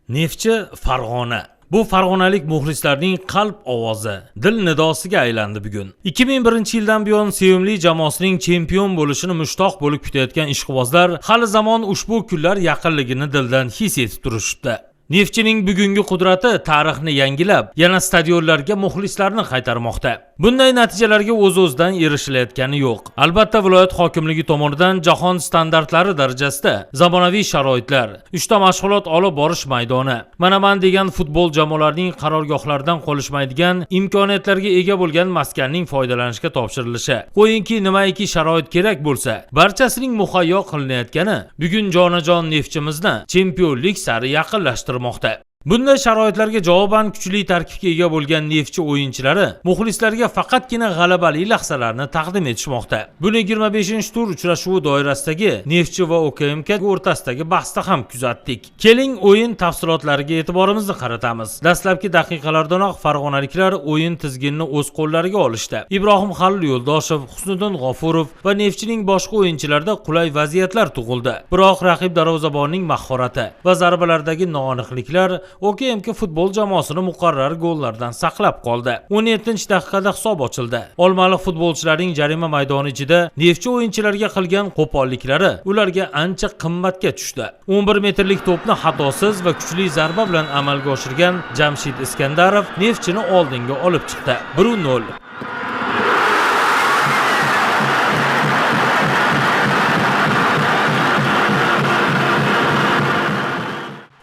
Neftchi Farg'ona. Bu farg'onalik muxlislarning qalb ovozi, dil nidosiga aylandi bugun. 2001-yildan buyon sevimli jamoasining chempion bo'lishini mushtoq bo'lib kutayotgan ishqibozlar hali zamon ushbu kunlar yaqinligini dildan his etib turishibdi. Neftchining bugungi qudrati tarixni yangilab, yana stadionlarga muxlislarni qaytarmoqda. Bunday natijalarga o'z-o'zidan erishilayotgani yo'q. Albatta, viloyat hokimligi tomonidan jahon standartlari darajasida zamonaviy sharoitlar, 3 ta mashg'ulot olib borish maydoni, manaman degan futbol jamoalarining qarorgohlaridan qolishmaydigan imkoniyatlarga ega bo'lgan maskanning foydalanishga topshirilishi. Qo'yingki, nimaiki sharoit kerak bo'lsa, barchasining muhayyo qilinayotgani bugun jonajon Neftchimizni chempionlik sari yaqinlashtirmoqda. Bunday sharoitlarga javoban kuchli tarkibga ega bo'lgan Neftchi o'yinchilari muxlislarga faqatgina g'alabali lahzalarni taqdim etishmoqda. Buni 25-tur uchrashuvi doirasidagi Neftchi va OKMK o'rtasidagi bahsda ham kuzatdik. Keling, o'yin tafsilotlariga e'tiborimizni qaratamiz. Dastlabki daqiqalardanoq farg'onaliklar o'yin tizginini o'z qo'llariga olishdi. Ibrohim Halil Yo'ldoshev, Husniddin G'ofurov va Neftchining boshqa o'yinchilarida qulay vaziyatlar tug'ildi. Biroq raqib darvozabonining mahorati va zarbalardagi noaniqliklar OKMK futbol jamoasini muqarrar gollardan saqlab qoldi. 17-daqiqada hisob ochildi. Olmaliq futbolchilarining jarima maydoni ichida Neftchi o'yinchilarga qilgan qo'polliklari ularga ancha qimmatga tushdi. 11 metrlik to'pni xatosiz va kuchli zarba bilan amalga oshirgan Jamshid Iskandarov Neftchini oldinga olib chiqdi. 1-0.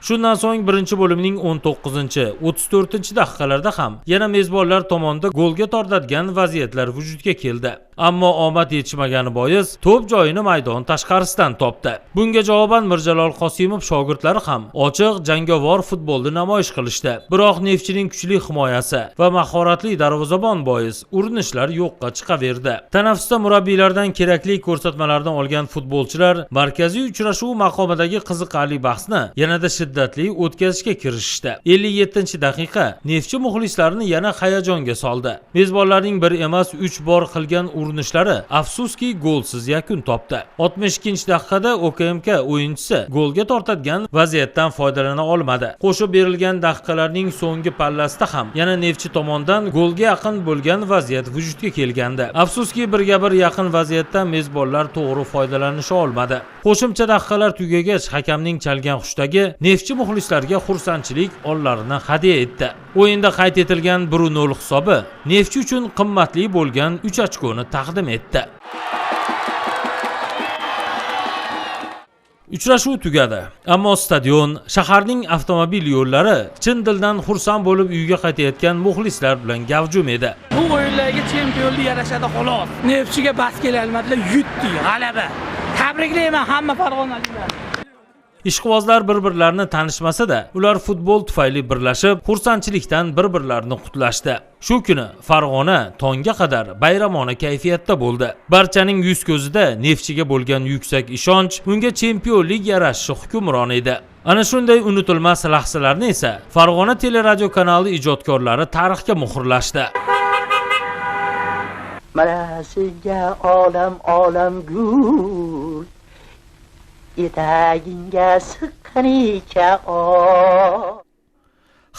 Shundan so'ng birinchi bo'limning 19-34-daqiqalarda ham yana mezbonlar tomonidan golga tortadigan vaziyatlar vujudga keldi. Ammo omad yetishmagani bois to'p joyini maydon tashqarisidan topdi. Bunga javoban Mirjalol Qosimov shogirdlari ham ochiq jangovar futbolni namoyish qilishdi. Biroq Neftchining kuchli himoyasi va mahoratli darvozabon bois urinishlar yo'qqa chiqaverdi. Tanaffusda murabbiylardan kerakli ko'rsatmalarni olgan futbolchilar markaziy uchrashuv maqomidagi qiziqarli bahsni yanada shiddatli o'tkazishga kirishishdi. 57-daqiqa Neftchi muxlislarini yana hayajonga soldi. Mezbonlarning bir emas 3 bor qilgan urinishlari afsuski golsiz yakun topdi. 62-daqiqada OKMK o'yinchisi golga tortadigan vaziyatdan foydalana olmadi. Qo'shib berilgan daqiqalarning so'nggi pallasida ham yana Neftchi tomonidan golga yaqin bo'lgan vaziyat vujudga kelgandi. Afsuski birga bir yaqin vaziyatdan mezbonlar to'g'ri foydalanisha olmadi. Qo'shimcha daqiqalar tugagach hakamning chalgan hushdagi Neftchi muxlislarga xursandchilik onlarini hadya etdi. O'yinda qayd etilgan 1-0 hisobi Neftchi uchun qimmatli bo'lgan 3 ochkoni taqdim etdi. Uchrashuv tugadi, ammo stadion, shaharning avtomobil yo'llari chin dildan xursand bo'lib uyga qaytayotgan muxlislar bilan gavjum edi. Bu o'yinlarga chempionlik yarashadi xolos. Neftchiga bas kela olmadilar, yutdik, g'alaba. Tabriklayman hamma farg'onaliklarni. Ishqibozlar bir-birlarini tanishmasa-da, ular futbol tufayli birlashib, xursandchilikdan bir-birlarini qutlashdi. Shu kuni Farg'ona tongga qadar bayramona kayfiyatda bo'ldi. Barchaning yuz ko'zida Neftchiga bo'lgan yuksak ishonch, unga chempionlik yarashishi hukmron edi. Ana shunday unutilmas lahzalarni esa Farg'ona teleradio kanali ijodkorlari tarixga muhrlashdi. Mana senga olam olam gul, etagingga siqqanicha oy.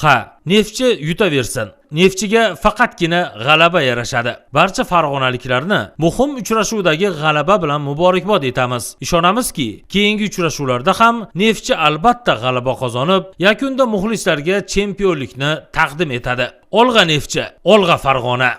Ha, Neftchi yutaversin. Neftchiga faqatgina g'alaba yarashadi. Barcha farg'onaliklarni muhim uchrashuvdagi g'alaba bilan muborakbod etamiz. Ishonamizki, keyingi uchrashuvlarda ham Neftchi albatta g'alaba qozonib, yakunda muxlislarga chempionlikni taqdim etadi. Olg'a Neftchi, olg'a Farg'ona.